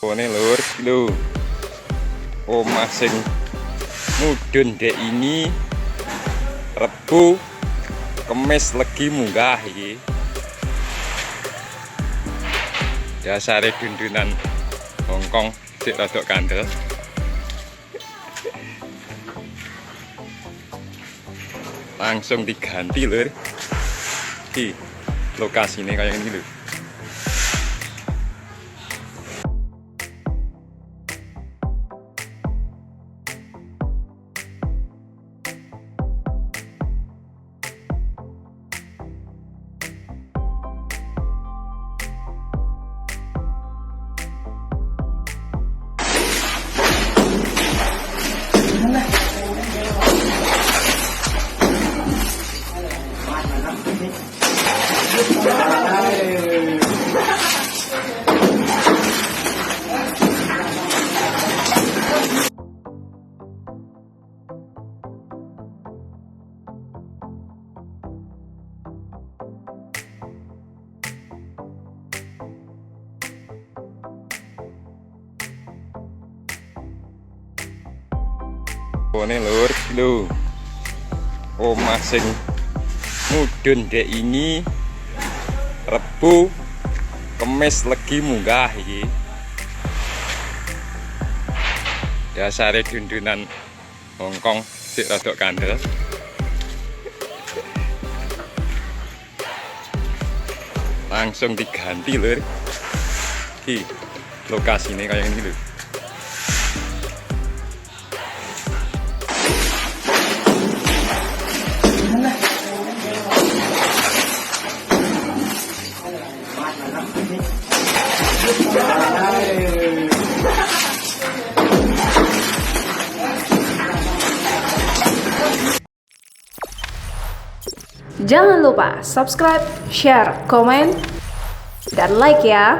Ini lur, lho. Omah sing mudhun dek ini Rebo Kemis Legi munggah iki. Dasare dundunan Hongkong sik rada kandel. Langsung diganti lur. Iki lokasine kaya ngene lho. Ini lur, lho. Omah sing mudhun dek ini Rebo Kemis Legi munggah iki. Dasare dundunan Hongkong sik rada kandel. Langsung diganti lur. Iki lokasine kaya ngene lho. Jangan lupa subscribe, share, komen, dan like ya.